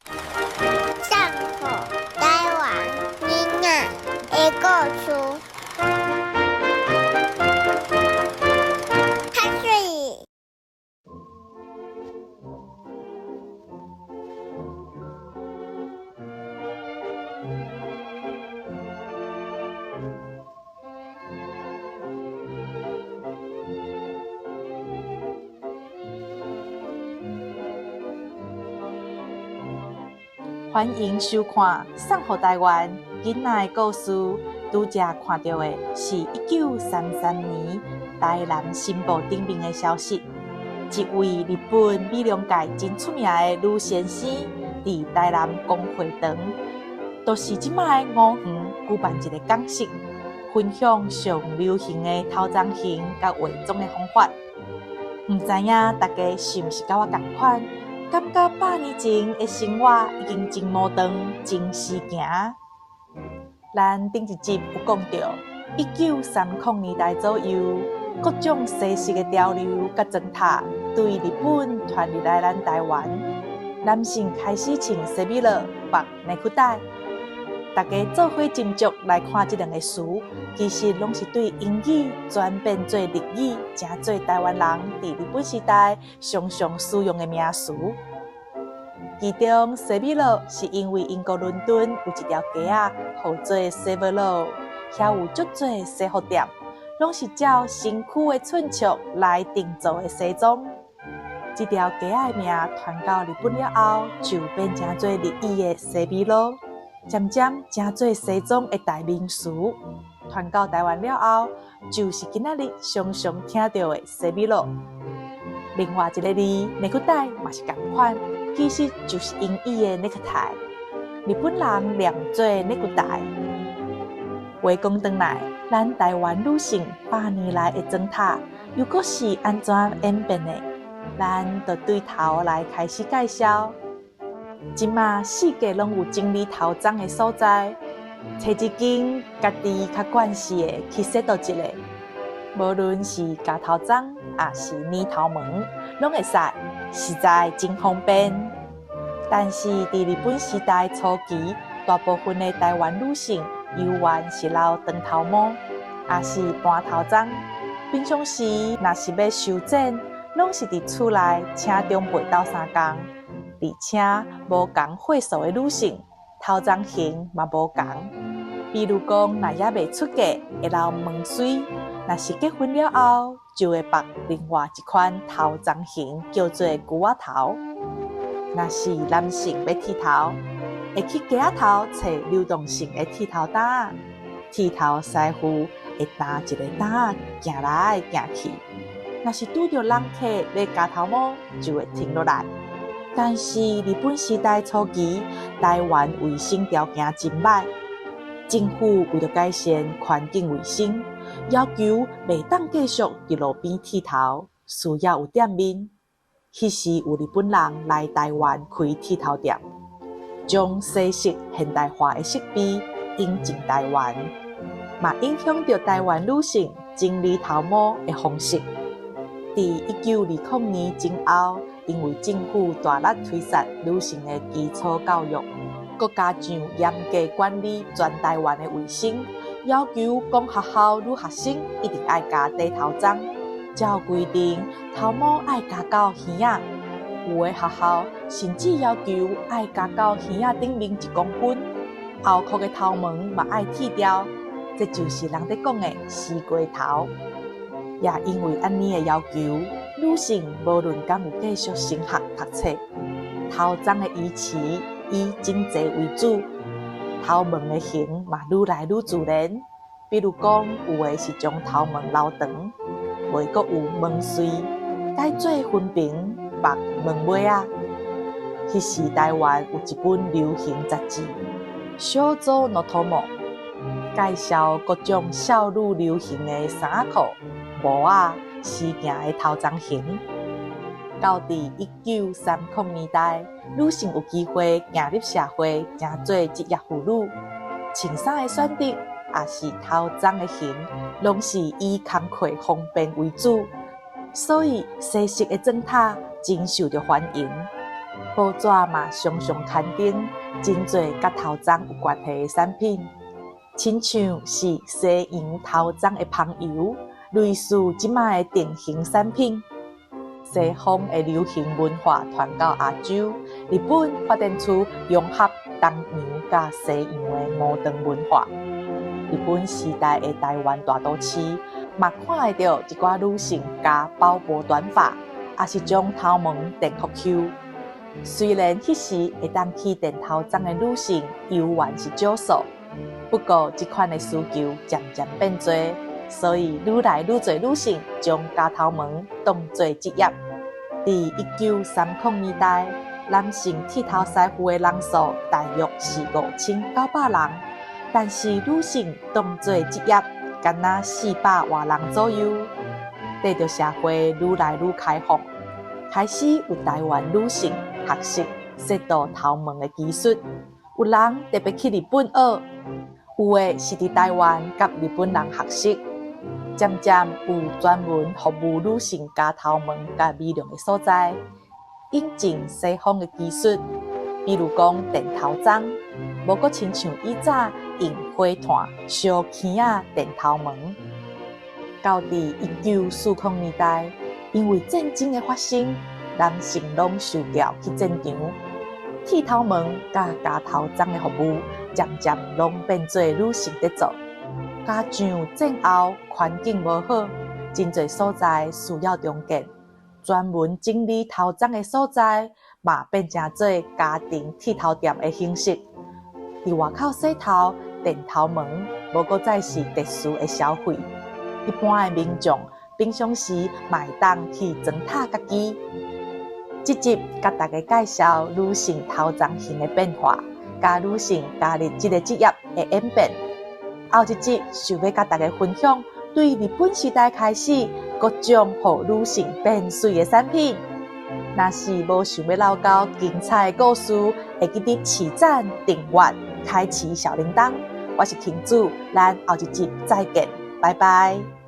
送予台灣囡仔的故事。較媠。歡迎收看《送予台灣囡仔的故事》，拄才看著的是1933年台南新報頂面的消息。一位日本美容界真出名的女先生，佇台南公會堂，就是這擺的五園舉辦一個講席，分享上流行的頭鬃型佮化妝的方法。毋知影大家是毋是佮我仝款，感覺百年前的生活已經真摩登、真時行。咱頂一集有講著，1930年代左右，各種西式的潮流佮妝塔對日本傳入來咱台灣，男性開始穿西米露、縛內褲帶。大家做伙斟酌來看這兩个詞，其實攏是對英語轉變做日語，成做台灣人佇日本時代常常使用的名詞。其中西米露是因為英國倫敦有一條街仔號做 Savile Row，遐有足濟西服店，攏是照身軀的寸尺來訂做的西裝。這條街仔的名傳到日本了後，就變成做日語的西米露。漸漸成做西裝的代名詞，傳到台灣了後，就是今仔日常常聽著的西米露。另外一个字內褲帶嘛是仝款，其實就是英語的 necktie，日本人念做ネクタイ。話講轉來，咱台灣女性百年來的妝塔，又閣是按怎演變的？咱就對頭來開始介紹。這馬四界攏有整理頭鬃的所在，揣一間家己較慣勢的去洗倒一下。無論是鉸頭鬃，抑是染頭毛，攏會使，實在真方便。但是佇日本時代初期，大部分的台灣女性猶原是留長頭毛，抑是盤頭鬃。平常時若是欲修剪，攏是佇厝內請長輩鬥相共。而且無仝歲數的女性，頭鬃型嘛無仝。比如講，若猶未出嫁，會留毛穗；若是結婚了後，就會縛另外一款頭鬃型，叫做龜仔頭。若是男性欲剃頭，會去街仔頭揣流動性的剃頭擔仔，剃頭師傅會擔一个擔仔行來行去。若是拄著人客欲鉸頭毛，就會停落來。但是日本時代初期，台灣衛生條件真䆀，政府為著改善環境衛生，要求袂當繼續佇路邊剃頭，需要有店面。彼時有日本人來台灣開剃頭店，將西式現代化的設備引進台灣，嘛影響著台灣女性整理頭毛的方式。佇1920年前後，因為政府大力推捒女性的基礎教育，閣加上嚴格管理全台灣的衛生，要求講學校女學生一定愛鉸短頭鬃，才有規定頭毛愛鉸到耳仔。有的學校甚至要求愛鉸到耳仔頂面一公分，後殼的頭毛嘛愛剃掉，這就是人咧講的西瓜頭。也因為按呢的要求，女性無論敢有繼續升學讀冊，頭鬃的維持以整齊為主，頭毛的型嘛愈來愈自然。比如講，有的是將頭毛留長，袂閣有毛穗，改做分平縛毛尾仔。彼時台灣有一本流行雜誌《少女の友》，介紹各種少女流行的衫仔褲、帽仔、時行的頭鬃型。到佇1930年代，女性有機會行入社會，成做職業婦女，穿衫的選擇，抑是頭鬃的型，攏是以工課方便為主，所以西式的妝塔真受著歡迎。報紙嘛常常刊登真濟佮頭鬃有關係的產品，親像是西洋頭鬃的芳油，類似這擺的定型產品。西方的流行文化傳到亞洲，日本發展出融合東洋佮西洋的摩登文化。日本時代的台灣大都市，嘛看會著一寡女性加包薄短髮，抑是將頭毛電予 Q。雖然彼時會當去電頭鬃的女性猶原是少數，不過這款的需求漸漸變濟，所以愈來愈濟女性將鉸頭毛當做職業。佇1930年代，男性剃頭師傅的人數大約是5900人，但是女性當做職業，干焦400外人左右。隨著社會愈來愈開放，開始有台灣女性學習切割頭毛的技術，有人特別去日本學，有的是佇台灣佮日本人學習。漸漸有專門服務女性鉸頭毛佮美容的所在，引進西方的技術，比如講電頭鬃，無閣親像以早用火炭燒坑仔電頭毛。到佇1940年代，因為戰爭的發生，男性攏受調去戰場，剃頭毛佮鉸頭鬃的服務，漸漸攏變做女性佇做。加上戰後環境無好，真濟所在需要重建，專門整理頭鬃的所在，嘛變成做家庭剃頭店的形式。佇外口洗頭、電頭毛，無閣再是特殊的消費。一般的民眾平常時嘛會當去妝塔家己。這集佮大家介紹女性頭鬃型的變化，佮女性加入這个職業的演變。後一集想欲佮大家分享，對日本時代開始各種予女性變媠的產品。若是無想欲漏掉精彩的故事，會記得起讚、訂閱、開啟小鈴鐺。我是婷子，咱後一集再見，拜拜。